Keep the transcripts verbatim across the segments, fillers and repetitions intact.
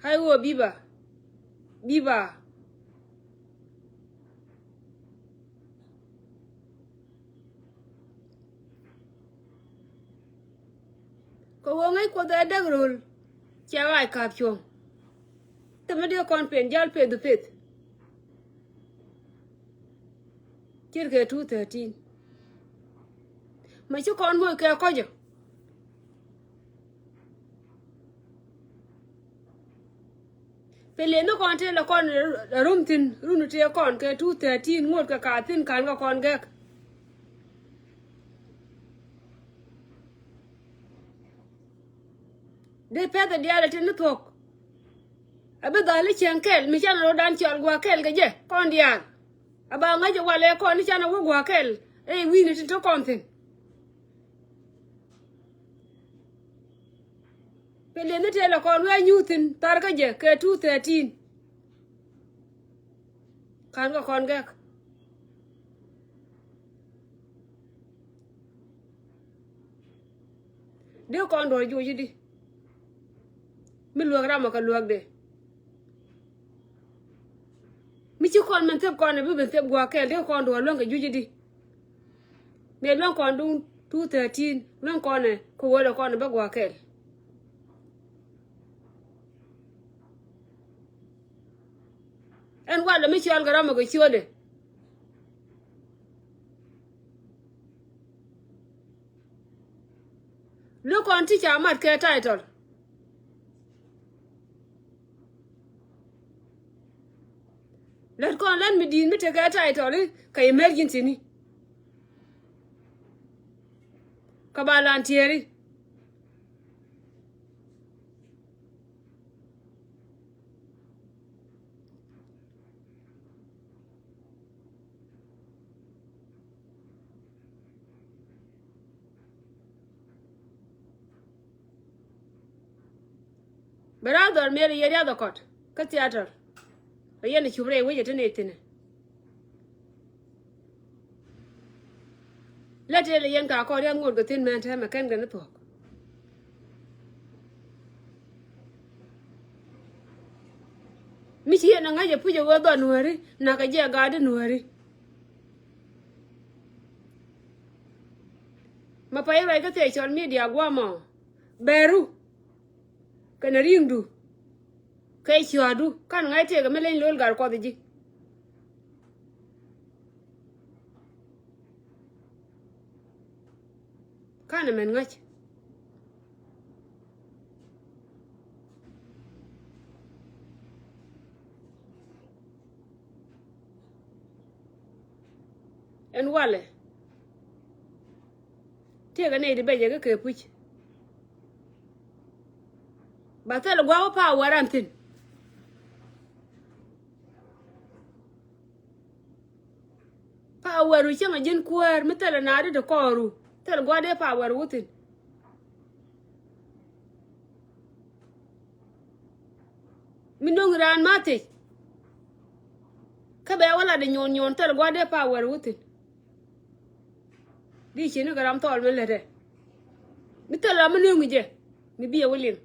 Ai ɣöö biba. Biba. Kɛ ɣöö ŋäc Kuoth ɛ däk röl. Cɛ ɣaac ka̱p cuɔ̱ŋ. Thimɛ dee kɔn pen jäl peth peth. Ce̱tkɛ two thirteen. Mɛ ci kɔn moc kɛ kɔcä. Pilieth ni kɔn tëë lɛ kɔn ɛ rum thi̱n, run tëë kɔn kɛ two thirteen ŋot kɛ ka thi̱n ka̱n kɛ kɔn gɛk. Dee pɛ̈th ɛ diaal ɛ tin ni thuɔ̱k. A bi dhal i̱ cieŋ kɛl mi canɛ rɔ̱dan cɔal gua̱a̱k kɛl kɛ jɛ kɔn diaal. A ba ŋäc ɛ walɛ kɔn i̱ canɛ wä gua̱a̱k kɛl rɛy wi̱i̱ni tin te kɔn thi̱n. Pilieth ni tëë lɛ kɔn wee nyuuth thi̱n thar kä jɛ kɛ two thirteen. Ka̱n kɛ kɔn gɛk. Dee kɔn duɔ̱ɔ̱r juuc i̱di? Mi luäk ramɔ kɛ luäkdɛ. Mi ci kɔn min thep kɔn ɛ bi ben thep gua̱a̱k kɛl, dee kɔn duɔ̱ɔ̱r luäŋ kɛ juuc i̱di? Mëë luäŋ kɔn duŋ two thirteen luäŋ kɔn ɛ kɛ wee lɛ kɔn ɛ bä gua̱a̱k kɛl. Ɛn walɛ mi cɔal kɛ ramɔ kɛ ciötdɛ. Luäŋ kɔn ti ca mat kɛ title. Lät kɔn lät mi di̱i̱t mi tekɛ title i̱ kɛ emergency ni. Kɛ ba lan tiɛɛri. Bɛ raar dhɔr miɛt yɛ riath ɛ kɔt kä theater. Ɛ yɛn ɛ cup rɛy wec ɛ te nɛy thi̱n ɛ. Lät tëë lɛ yɛn ka kɔn riath ŋot kɛ thi̱n mɛn tɛmɛ kɛn kɛ ni thuɔ̱k. Mi ci yɛn ɛ ŋa̱c ɛ puc ɛ ɣöö dhɔn nuääri nakä jɛ ɛ gaat di nuääri. Ma pay ruac kä thiec cɔl media guamɔ bɛru. Kɛnɛ ri̱ŋdu kɛ ciɔ̱ɔ̱du kan ŋa̱c tëëkɛ mi leny lo̱l gat Kuɔth ji̱. Kanɛ mɛn ŋa̱c. Ɛn walɛ tëëkɛ nɛy ti bɛcɛ kä kɛ puc. Ba thil gua̱a̱k wä power ran thi̱n. Power ru cäŋ a ji̱n kuäär mi thil a naat di ti kɔɔru thil gua̱a̱k dee power wä thi̱n. Mi no̱ŋ raan ma thiec. Kä bɛ wä lat di nyuɔn nyuɔn thil gua̱a̱k dee power wä thi̱n. Di ci ni kɛ ram thɔɔl mi lätdɛ. Mi thil ram mi nööŋ jɛ mi bi ɛ wä liŋ.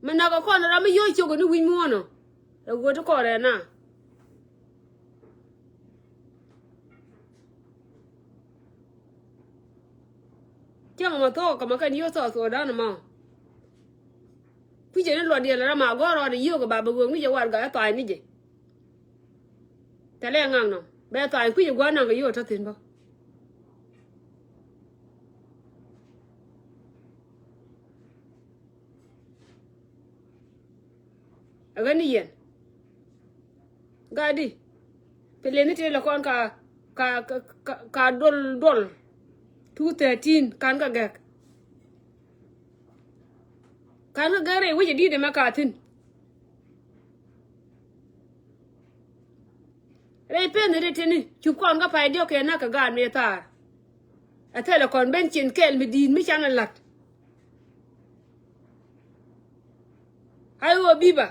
Mi nak ɛ kɔn ram mi yio̱o̱c ciök ni wi̱c muɔ̱ɔ̱n ɔ. Ɛ ɣöö ti kɔn rɛɛ na. Cäŋ mɔ thuɔ̱k kɛ mɔ kɛn yio̱o̱c thɔɔk thuɔɔk da̱n ɛmɔ. Kui̱cɛ ni luɔt diɛl ram a gɔ̱r rɔɔdɛ yio̱o̱k ɛ ba bɛ ɣöök ni jɛ warɛgak ɛ thua̱a̱c ni jɛ. Thilɛ ŋaknɔ bɛ thua̱a̱c kui̱cɛ gua̱a̱r naŋ kɛ yio̱o̱k tɔ̱ thi̱n bä. Ɛ ɣän ni yɛn. Gatdi. Pilieth ni tëë lɛ kɔn ka, ka, ka, ka, ka duɔl, duɔl. Two thirteen, ka̱n kä gɛk. Ka̱n kä gɛk rɛy wec ɛ di̱t ɛmɛ ka thi̱n. Rɛy peth ni ri tini cup kɔn kä pay diɔ̱k kɛ nak kɛ gaat mi thaar. Ɛ thilɛ kɔn ben cin kɛɛl mi di̱i̱t mi canɛ la̱t. Ai ɣöö bi̱ba.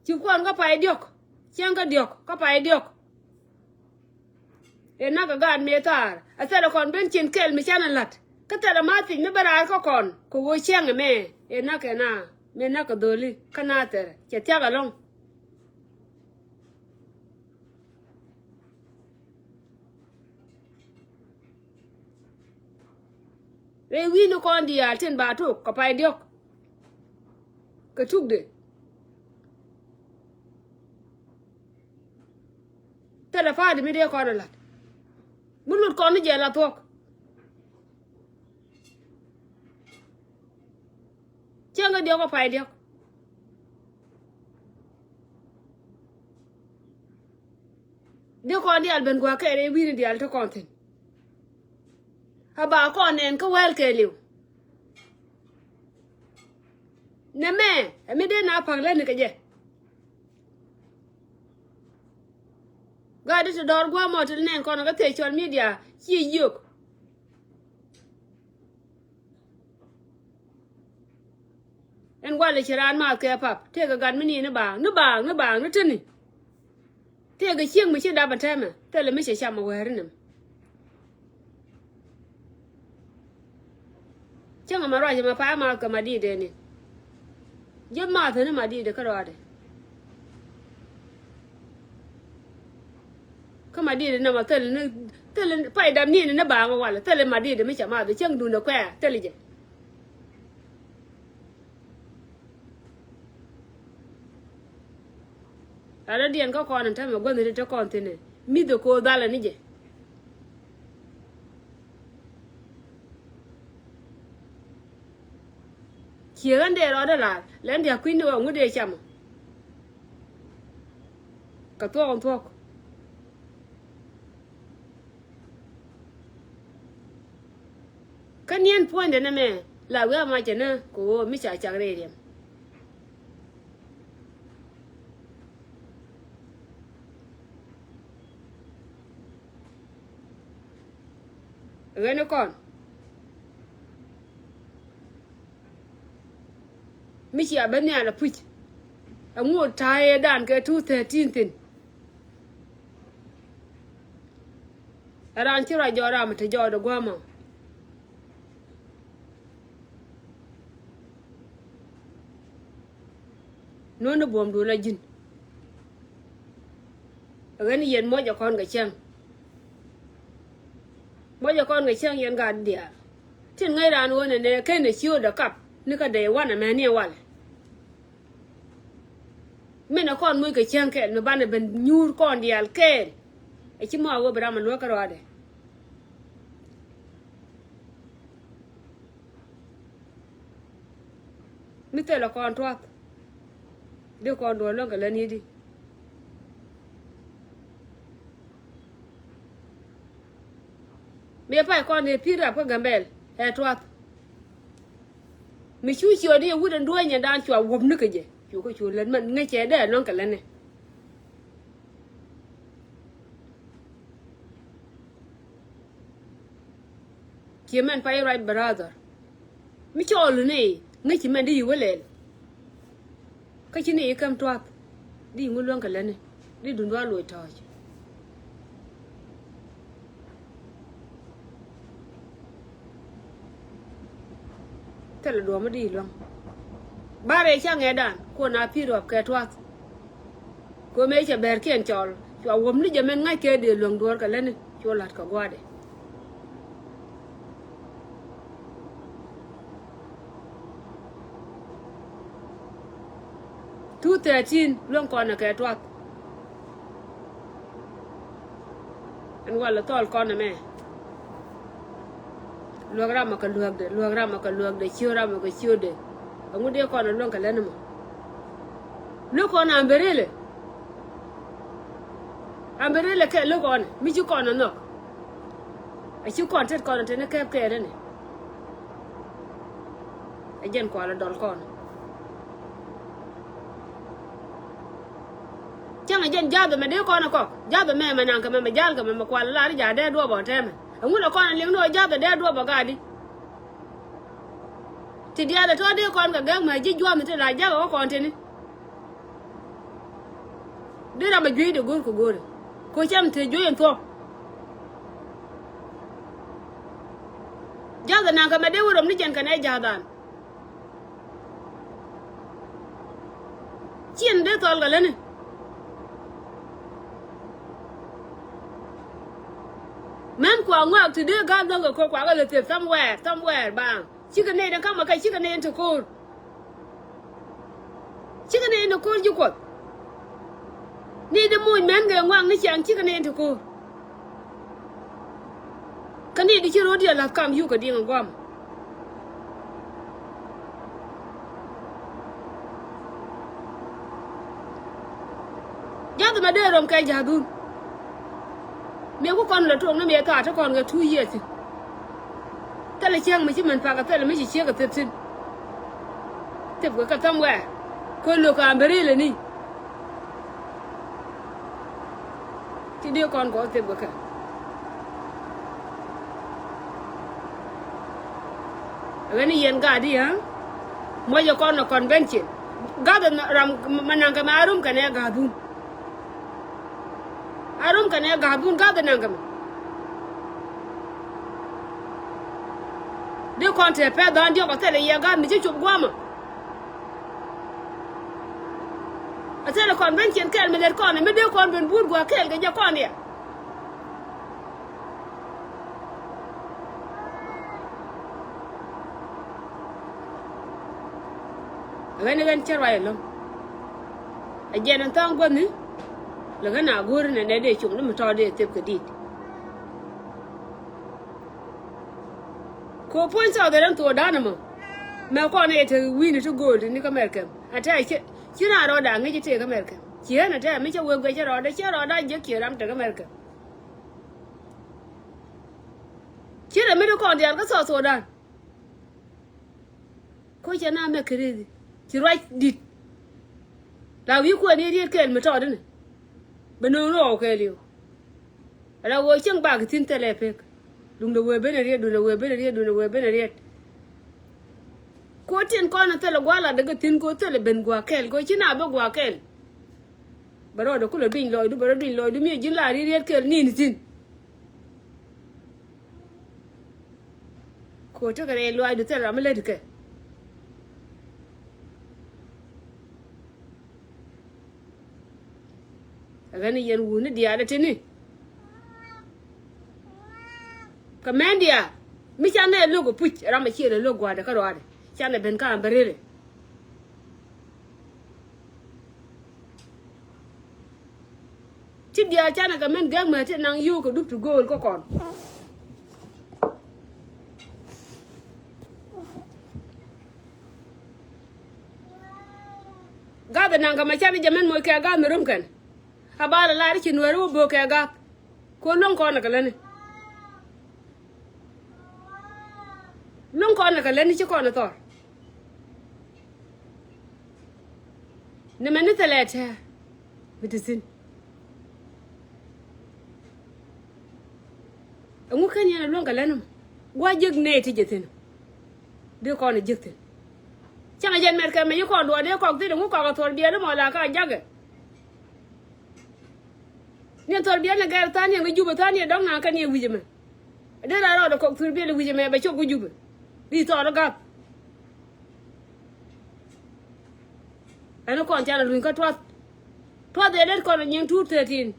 Cup kɔn kä pay diɔ̱k. Cäŋ kä diɔ̱k kä pay diɔ̱k. Ëë näk kɛ gaat mëë thaar. Ɛ thilɛ kɔn ben cin kɛl mi canɛ la̱t. Kä thilɛ ma̱a̱th piny mi bä raar kä kɔn kɛ ɣöö cäŋ ɛmɛ. Ëë näk kɛ na mëë näk kɛ dho̱li kä na thɛr cɛ thiak ɛlɔ̱ŋ. Rɛy wi̱i̱ni kɔn diaal tin ba tok kɛ pay diɔ̱k. Kɛ tukdɛ. Thilɛ pa̱a̱di mi dee kɔn ɛ la̱t. Mi lut kɔn ni jɛ la thuɔ̱k. Cäŋ kä diɔ̱k kä pay diɔ̱k. Dee kɔn diaal ben gua̱a̱k kɛ rɛy wi̱i̱ni diaal te kɔn thi̱n. A ba kɔn nɛn kä wɛl kɛɛliw. Nɛmɛ ɛ mi dee na pa̱k lätni kɛ jɛ. Gaat di ti dɔɔr gua̱a̱mɔ ti nɛn kɔn kä thiec cɔl midia ci yio̱k. Ɛn walɛ ci raan maath kɛ pap tëëkɛ gat mi ni ni baaŋ ni baaŋ ni baaŋ ni tini. Tëëkɛ cieŋ mi ci dap ɛ tɛmɛ thilɛ mi cɛ cam ɛ wɛɛri ni. Cäŋ ɛmɛ ruac ɛmɛ pay maath kɛ madidɛ ni. Ji̱ maath ni madidɛ kä ruaadɛ. Kä madidɛ nɛmɛ thil ni thil pay dap ni ni baaŋ walɛ thil madidɛ mi cɛ maath cäŋ duundɛ kuɛɛr thil jɛ. Lat rɔ̱diɛn kä kɔn in täämɛ gua̱thni ti te kɔn thi̱n ɛ mi̱th ɛ ko̱o̱th dhalɛ ni jɛ. Ciɛ ɣän dee rɔɔdɛ la̱a̱th lɛn dia̱k kui̱n ni ɣɔw ŋut dee camɔ. Kɛ thuɔ̱k in thuɔ̱k. Kä niɛn puɔ̱nydɛ nɛmɛ la wiaa ma cɛ nä kɛ ɣöö mi ca cak rɛy riɛm. Ɣän ni kɔn mi cia ben nhial apuc. Ɛŋu ta̱a̱ ëëdan kɛ two thirteen thi̱n. Ɛ raan ci ruac jɔɔk ram mi te jɔɔk de gua̱a̱mɔ. Nuɔ̱n ni buɔ̱mdun la ji̱n. Ɛ ɣän yɛn muɔcɛ kɔn kɛ cäŋ. Muɔcɛ kɔn kɛ cäŋ yɛn gaat diaal. Tin ŋäc raan ɣöö nɛnɛ ken ɛ ciöötdɛ kap ni kä dee wanɛ mɛni ɛ walɛ. Min ɛ kɔn moc kɛ cäŋ kɛɛl mi banɛ ben nyuur kɔn diaal kɛɛl. Ɛ ci mɔ a wee bi ram a luäk kä ruaadɛ. Mi thilɛ kɔn tuath. Di kɔn duɔl luäŋ kɛ län i̱di. Mi pay kɔn i̱ pi̱i̱ rap kä Gambɛl ɛ tuath. Mi cu ciötni ɛ wut ɛn duɔ̱ɔ̱ny ɛn daan cua wuɔ̱p ni kɛ jɛ. Cu kä cu lät mɛn ŋäc cɛ dee ɛlɔ̱ŋ kɛ lät ni. Ciɛ mɛn pay ruac brother. Mi cɔɔl ni ŋäc ci mɛn di yi wä lɛl. Kä ci ni yi käm tuath di yi ŋu luäŋ kɛ lätni di dundua loc tɔ̱ɔ̱c. Thilɛ duɔ̱ɔ̱m mi di yi luäŋ. Barɛ ca ŋɛɛdan kuɔn a pi̱i̱ ruɔp kɛ tuath. Kɛ mëë cɛ bɛrkiɛn cɔl cua wuɔ̱m ni jɛ mɛn ŋa̱ckɛ dee luäŋ duɔ̱ɔ̱r kɛ lätni cu la̱t kɛ gua̱a̱dɛ. Two thirteen luäŋ kɔn ɛ kɛ tuath. Ɛn walɛ thɔɔl kɔn ɛmɛ. Luäk ramɔ kɛ luäkdɛ, luäk ramɔ kɛ luäkdɛ, ciö ramɔ kɛ ciötdɛ. Ɛŋu dee kɔn ɛ luäŋ kɛ lätni mɔ? Luäk kɔn amberelɛ. Amberelɛ kɛ luäk kɔn mi ci kɔn ɛ nhɔk. A ci kɔn tet kɔn ɛ teni kɛp kɛɛl ɛnɛ. Ɛ jɛn kualɛ dɔl kɔn. Cäŋ ɛ jɛn ja̱th ɛmɛ dee kɔn ɛ kɔk ja̱th ɛmɛ mɛ naŋ kɛ mɛ mɛ ja̱l kɛ mɛ mɛ kualɛ lar i̱ ja̱ dee duɔp ɔ tɛmɛ. Ɛŋu lɛ kɔn ɛ liŋ ni ɣöö ja̱th ɛ dee duɔp ɔ gaadi. Ti diaal ɛ tɔ̱ dee kɔn kɛ gɛk mɛ ji̱ juɔ̱ɔ̱m ti la ja̱k ɛ wä kɔn tini. Di ram a juey di go̱o̱r kɛ go̱o̱ri. Ko cam te juey in thuɔ̱k. Ja̱th ɛ naŋ kɛ mɛ dee wä röm ni jɛn kɛnɛ ja̱than. Ciɛn dee thɔl kɛ läni. Män kua ŋɔak ti dee ga̱a̱th bäŋ kɛ ko̱r kua kɛ lɛ thep somewhere, somewhere baaŋ. Cikɛ nɛy den ka̱mkɛ kɛ cikɛ nɛy den ti ko̱r. Cikɛ nɛy ni ko̱r ji̱ Kuɔth. Ni di moc mɛn kɛ ŋuaŋ ni ciaŋ cikɛ nɛy ti ko̱r. Kä ni di ci ro̱d yɛ la̱th kam yuk kɛ diŋ ɛ guam. Ja̱th mɛ dee röm kɛ ja̱thun. Mëë ku kɔn lɛ tuɔɔk ni mëë thaat ti kɔn kɛ two years. Thilɛ cieŋ mi ci mɛn pak, thilɛ mi ci ciek kɛ thep thi̱n. Thep kɛ kɛ somewhere. Kɛ lo̱k kɛ umbrella ni. Ti dee kɔn kɔ thep kɛ kɛ. Ɣän i̱ yɛn gaat i̱, ha? Muɔcɛ kɔn ɛ convention. Gath ram ma naŋ kɛ mɛ a rum kɛnɛ gathun. A rom kɛnɛ ga̱a̱th bun ga̱a̱th ɛ naŋ kɛ mɛ. Dee kɔn tɛɛ pɛth dhan diɔk ɛ thilɛ yɛ ga̱a̱th mi ci cop gua̱a̱mä. Ɛ thilɛ kɔn ben cien kɛɛl mi lɛt kɔn ɛ mi dee kɔn ben buut gua̱a̱th kɛɛl kɛ jɛ kɔn yɛ. Ɣän i̱ ɣän cä ruac ɛlɔ̱ŋ. Ɛ jɛn ɛn tha̱a̱ŋ guäthni. Lɛ ɣän a go̱o̱ri nɛ nɛ dee cuŋ ni mi tɔɔt dee thep kɛ di̱t. Kɛ puɔ̱ny thɔɔk dee rɛn thuɔɔk da̱a̱n ɛmɔ. Mɛ kɔn ɛ te wi̱i̱ni ti go̱o̱l ti ni kä Mɛrkɛm. Ɛ tɛɛ ci, ci raan rɔɔda ŋi̱c i̱ tëë kä Mɛrkɛm. Ci ɣän ɛ tɛɛ mi cä wek guic cä rɔɔda, ci rɔɔda jiäk kiɛ ram te kä Mɛrkɛm. Ci rɛ mi ti kɔn diaal kä South Sudan. Ko cɛ na mɛ kɛ rɛth ci ruac di̱t. La wi̱i̱ kuɛn i̱ riet kɛɛl mi tɔɔt inɛ. Bɛ no̱o̱ŋ rɔɔk kɛɛliw. Ala ɣöö cieŋ bak thi̱n thilɛ pek. Duundɛ wee ben riet, duundɛ wee ben riet, duundɛ wee ben riet. Ko tin kɔn thilɛ gua̱a̱r lat dee kɛ thi̱n ko thilɛ ben gua̱a̱r kɛɛl ko ci na ben gua̱a̱r kɛɛl. Bɛ rɔɔdɛ kulɛ duny lɔɔcdu, bɛ rɔ duny lɔɔcdu mi ji̱n la riet riet kɛɛl ni̱n thi̱n. Ko̱ tekɛ rɛy luaacdu thil ram mi lätkɛ. Ɛ ɣän i̱ yɛn wuni diaal ɛ tini. Kɛ mɛn diaal mi canɛ lo̱k ɛ puc ram ɛ ciël ɛ lo̱k gua̱a̱dɛ kä ruaadɛ canɛ ben kä Amberele. Ti diaal canɛ kɛ mɛn gɛk mɛ ti naŋ yio̱o̱k kɛ dup ti go̱o̱l kä kɔn. Gath ɛ naŋ kɛ mɛ canɛ jɛ mɛn moc kɛ gath mi rom kɛn. A ba lɛ lar i̱ ci nuɛɛri wä böök kɛ gath. Ko luäŋ kɔn ɛ kɛ läni. Luäŋ kɔn ɛ kɛ läni ci kɔn ɛ thɔr. Nɛmɛ ni thilɛ tɛ̱̈ɛ̱̈ mi te thi̱n. Ɛŋu ken yɛn ɛ luäŋ kɛ lät nɔmɔ gua̱c jiäk nɛy ti jɛ thi̱n. Dee kɔn ɛ jiäk thi̱n. Cäŋɛ jɛn mɛt kɛ mɛ ci kɔn duɔɔk dee kɔk thi̱n ɛŋu kɔk ɛ thuɔl biɛl mɔ la ka ja̱kɛ. Ni thɔl biɛl ni gɛr tha̱a̱n yɛn kɛ Jubɛ tha̱a̱n yɛn dɔ̱ŋ na kɛn yɛn wi̱cɛ mɛ. Dee raan rɔɔdɛ kɔk thur biɛl wi̱cɛ mɛ bɛ cop kɛ Jubɛ. Bi thɔɔl ɛ gath. Ɛn kɔn can a luny kä tuath. Tuath ëë lät kɔn a nyiŋ tuur thirteen.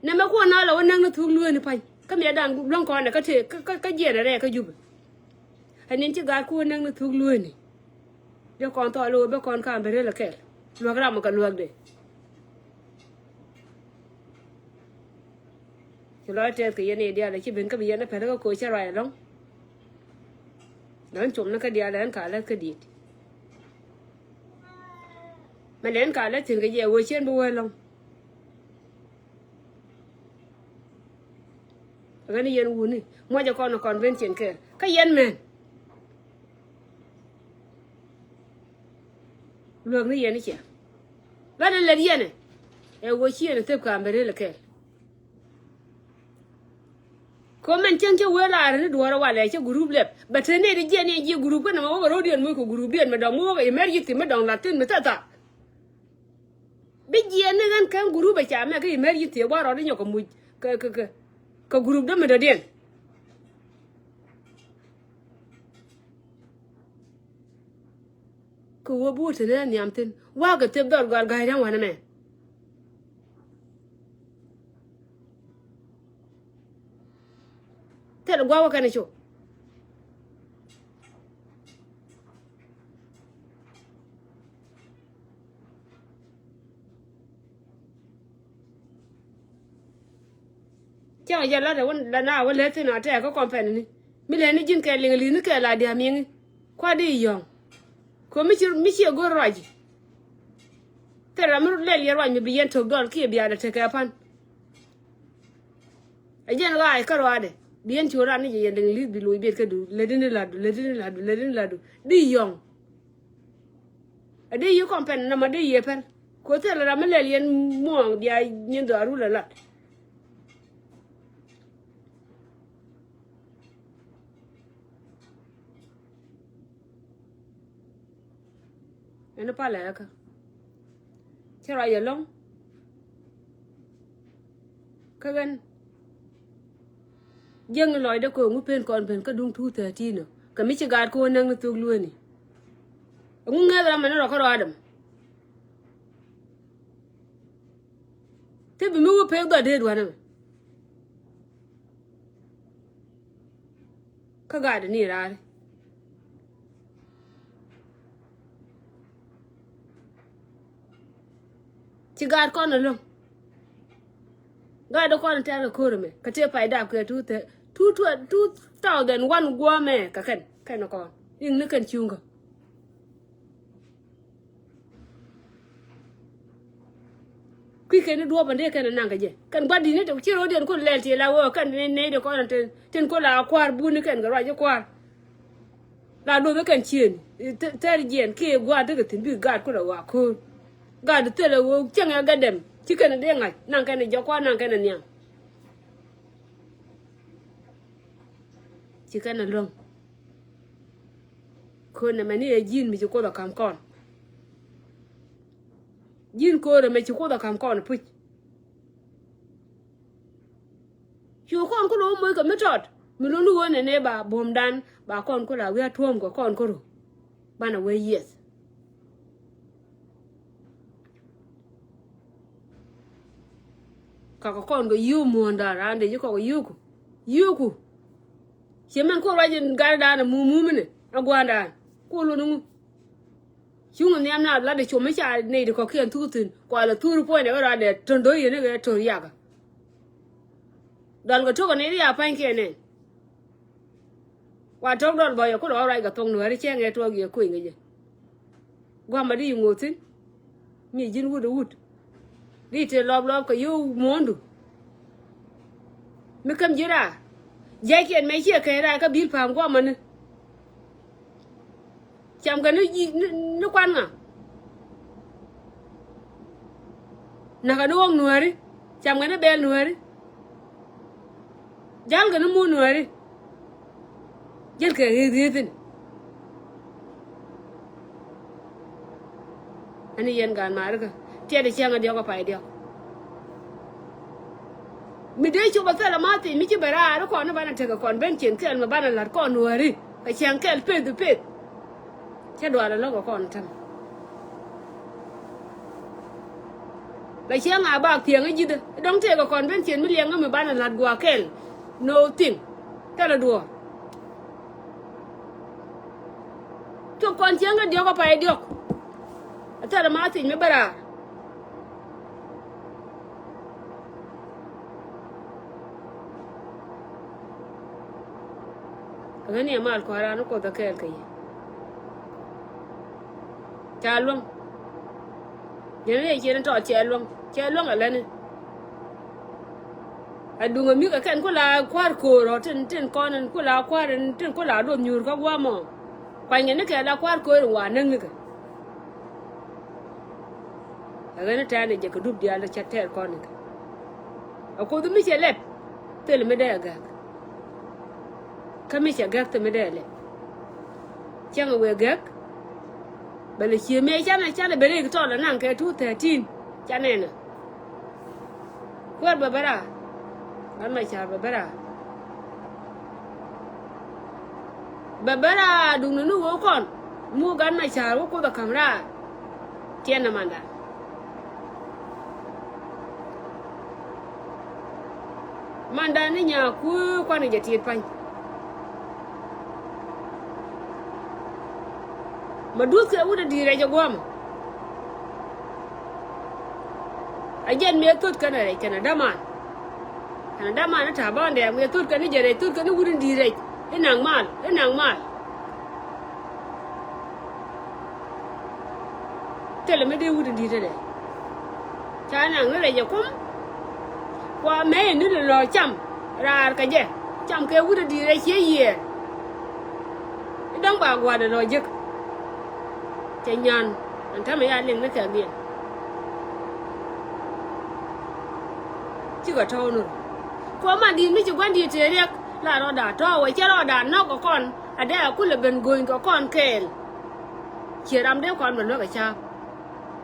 Nɛmɛ kuɔn na lɔ wä näk ni thuk lueeni pa̱ny kä miɛtdan luäŋ kɔn ɛ kä tëë kä jiɛn ɛ rɛɛ kä Jubɛ. Ɛ ni̱n ci gaat ku wä näk ni thuk lueeni. Dee kɔn thɔɔl wä bä kɔn ka̱a̱m bɛ rel ɛ kɛl luäk ram ɛ kɛ luäkdɛ. Ci lɔc tɛth kɛ yɛn i̱ diaal ɛ ci ben kä bi yɛn ɛ pɛl kä koc cä ruac ɛlɔ̱ŋ. Lɔ̱ŋ com ni kä diaal ɛn ka lät kä diet. Mɛ lɛn ka lät thi̱n kɛ jɛ wee cien bi wee lɔ̱ŋ. Ɣän yɛn wuni muɔcɛ kɔn convention kɛɛl kä yɛn mɛn. Luäk ni yɛn i̱ cia ɣän in lät yɛn ɛ ɛ wee cien ɛ thep ka̱a̱m bɛ rel ɛ kɛɛl. Kɛ mɛn cäŋ cä wee raar ni duɔ̱ɔ̱r walɛ cä gurup lɛp bɛ te nɛy ti jiɛn ni jiɛ gurup kä nɛmɛ wä bɛ ro̱diɛn moc kɛ gurupdiɛn mɛ dɔ̱ŋ mi wä kɛ emergency mi dɔ̱ŋ la̱t thi̱n mi thätha. Bi jiɛɛn ni ɣän kɛn gurup ɛ ca mɛ kä emergency ɛ gua̱a̱r rɔɔd inyɔk kɛ muc kɛ kɛ kɛ kɛ gurup dämɛ dɔ̱diɛn. Kɛ wä buur te ni nhiam thi̱n. Wa̱a̱ kɛ thep dhɔr gɔal ga̱a̱c da̱ŋ wanɛ mɛ. Thilɛ gua̱a̱k wä kɛn i̱ cu. Cäŋ jɛ lat ɛ wä la na wä lɛ thin a tɛɛk kä kɔm pɛn ni. Mi lɛ ni ji̱n kɛ liŋ li̱th ni kɛ la dia̱a̱ mi̱eŋi. Kua̱r di yɔ̱ŋ. Kɛ mi ci mi ciɛ go̱r ruac. Thil ram mi lɛl yɛ ruac mi bi yɛn to̱k dɔl kiɛ bia dɛ tekɛ pan. Ɛ jɛn ɣaac kä ruaadɛ bi yɛn cu ran ni jɛ yɛn liŋ li̱th bi loc biɛt kädu lätdi ni la̱tdu lätdi ni la̱tdu lätdi ni la̱tdu. Di yɔ̱ŋ. Ɛ dee yi kɔn pɛn nɔmɔ dee yi pɛn. Ko thil ram mi lɛl yɛn muɔ̱ɔ̱ŋ bia nyin dhɔaar wul ɛ lat. Ɛn palɛ kä cä ruac ɛlɔ̱ŋ. Kä ɣän jiäkni lɔcdä kɛ ŋu pen kɔn ben kä duŋ two thirteen ɔ kɛ mi ci gaat kɛ wä näk ni thok lueeni. Ɛŋu ŋäth ram ɛn rɔ kä ruaadɛ mɔ. Thil bi mi wä pek dhɔt deet wanɛ mɛ. Kä gaat ni raari. Ci gaat kɔn ɛlɔ̱ŋ. Gaat kɔn tɛr kɛ ko̱r ɛmɛ kɛ tëë pay dap kɛ two thou-, two, two, two thousand one guɔ̱ɔ̱mɛ kɛ kɛn kɛn kɔn i̱ŋ ni kɛn cuŋkä. Kui̱ kɛn i̱ duɔ̱ɔ̱p ɛn dee kɛn ɛ naŋ kɛ jɛ kɛn gua̱di̱n i̱ tɛ ci ro̱diɛn kun lɛl ti la wee kɛn nɛy nɛy dee kɔn ɛn tin kun la kua̱r buni kɛn kɛ ruac i̱ kua̱r. La duɔth i̱ kɛn ciëëni thɛr jiɛn kiɛ gua̱a̱r tekɛ thi̱n bikɛ gaat kun la wa ko̱o̱r. Gaat thilɛ wee cäŋ ɛ gɛ dɛm ci kɛn ɛ dee ŋa̱c naŋ kɛn ɛ jɔk kua̱r naŋ kɛn ɛ nhiam. Ci kɛn ɛ luäŋ. Ko̱n ɛmɛ ni ɛ ji̱n mi ci Kuoth ɛ ka̱m kɔn. Ji̱n ko̱r ɛmɛ ci Kuoth ɛ ka̱m kɔn puc. Cu kɔn ku lo̱ moc kɛ mi tɔt mi lo̱ ni ɣöö nɛnɛ ba buɔ̱mdan ba kɔn ku la wi̱i̱ a tuɔ̱ɔ̱m kɛ kɔn ku ru. Banɛ wee yieth. Kakɛ kɔn kɛ yio̱o̱k muɔ̱ɔ̱ndan raan dee ji̱ kɔk kɛ yio̱o̱ku. Yio̱o̱ku. Ciɛ mɛn kuɔ ruac in gatdan a mumumini a gua̱a̱ndan. Kuɔ luni ŋu. Cuŋ in nhiam na lat de com mi ca nɛy di kɔ̱kiɛn thuk thi̱n kua lɛ thur puɔ̱nydɛ kä ruaadɛ tön do̱c yɛn i̱ ɣɛ tör yakä. Dɔl kɛ to̱k ɛ nɛy di a pa̱nykiɛn nɛn. Wa tɔ̱k dɔl bɔyɛ kulɛ ɣɔw ruac kɛ thok nuääri cɛ ŋɛ tuɔɔk yɛ kueny kɛ jɛ. Gua̱a̱mä di yi ŋo̱o̱thi̱n. Mi ji̱n wut ɛ wut. Di tëë lɔp lɔp kɛ yio̱w muɔ̱ɔ̱ndu. Mi käm ji̱ raar. Jia̱ckiɛn mɛ ciɛ kɛn raar kä bi̱i̱l pa̱a̱m gua̱a̱mä ni. Cam kɛ ni ji̱ ni, ni kuan ŋa. Nakä ni ɣɔ̱k nuääri. Cam kɛ ni bɛɛl nuääri. Ja̱l kɛ ni muun nuääri. Jäl kɛ ɣeeth ɣeeth in. Ani yɛn gaan maarikä tiɛt i̱ cäŋ a diɔ̱k a pay diɔ̱k. Mi dee cop a thil a ma thiec mi ci bɛ raar i̱ kɔn i̱ banɛ tekɛ kɔn ben cien kɛl mi banɛ la̱t kɔn nuääri kɛ cäŋ kɛl peth i̱ peth. Cä dual a lo̱k a kɔn täm. La cäŋ a bak thiɛŋ i̱ ji̱thä i̱ dɔ̱ŋ tekɛ kɔn ben cien mi liɛŋä mi banɛ la̱t gua̱a̱ kɛl. No thing. Thilɛ duɔ̱ɔ̱r. Cop kɔn cieŋ kɛ diɔ̱k kä pay diɔ̱k. A thilɛ ma thiec mi bä raar. Kɛ ɣän ni a mal kɔn raan ni Kuoth a kɛɛl kɛ yɛ. Ca luäŋ. Yɛn ni yɛ ciɛn tɔɔt cɛ luäŋ cɛ luäŋ a läni. A duŋ a mi̱k a kɛn ku la kua̱r ko̱o̱r ɔ tin tin kɔn in ku la kua̱r in tin ku la duɔth nyuur kä gua̱a̱mɔ. Kuanykɛ ni kɛ la kua̱r ko̱o̱r in wa näk nikɛ. A ɣän ni tɛ̈ɛ̈n in jɛ kɛ dup diaal ca tɛɛr kɔn nikɛ. A Kuoth mi cɛ lɛp thil mi dee a gäk. Kä mi cɛ gäk thil mi dee a lɛp. Cäŋ a wëë gäk. Bɛ lɛ cie mëë canɛ canɛ bɛ rɛy kɛ tɔl ɛ naŋ kɛ two thirteen. Canɛ nɛ. Kuäär bɛ bä raar. Ɣän ma ca̱r bɛ bä raar. Bɛ bä raar duŋdɛ ni ɣöö kɔn. Mu gan na ca̱r wä Kuoth ɛ ka̱m raar. Tiɛn na manda. Manda ni nya kui̱ kuan jɛ tiet pa̱ny. Ma duth kɛ wut a di̱i̱t rɛc ɛ guɔ̱mɛ. A jɛn mëë thot kɛn a rɛc kɛn a daman. Kɛn a daman a ta̱a̱ bändɛ mëë thot kɛn ni jɛ rɛc, thot kɛn ni wut in di̱i̱t rɛc. Inaŋ mal, inaŋ mal. Thilɛ mi dee wut in di̱i̱t rɛc. Ca naŋ ni rɛc ɛ kum. Kua mɛ in ni lɔ cam raar kɛ jɛ. Cam kɛ wut in di̱i̱t rɛc ciɛ yiëër. I̱ dɔ̱ŋ ba gua̱a̱r dee lɔ jek. Cɛ nyan ɛn täämɛ ya liŋ ni kɛɛk diɛn. Cikɛ tɔ̱w ni rɔ. Kuɔman di̱i̱t mi ci gua̱n di̱i̱t tëë riɛk la rɔɔda tɔ̱w ɛ cɛ rɔɔda nɔk kɛ kɔn. A dee a kulɛ ben go̱o̱ny kɛ kɔn kɛɛl. Ciɛ ram dee kɔn bɛ luäk ɛ ca̱a̱p.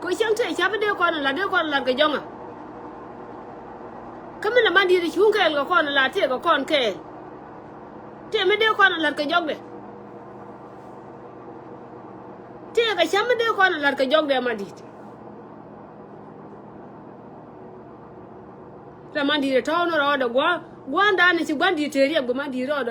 Kɛ cäŋ tëë ca̱p dee kɔn la dee kɔn lat kɛ jɔŋa. Kä mi la man di̱i̱t cuŋ kɛɛl kɛ kɔn la tëë kɛ kɔn kɛɛl. Tëë mi dee kɔn lat kɛ jɔkdɛ. Tëë kɛ cäm mi dee kɔn lat kɛ jɔkdɛ man di̱i̱t. La man di̱i̱t tɔ̱w ni rɔɔdɛ gua̱a̱ gua̱a̱n da̱a̱n ci gua̱n di̱i̱t tëë riɛk bi man di̱i̱t rɔɔdɛ.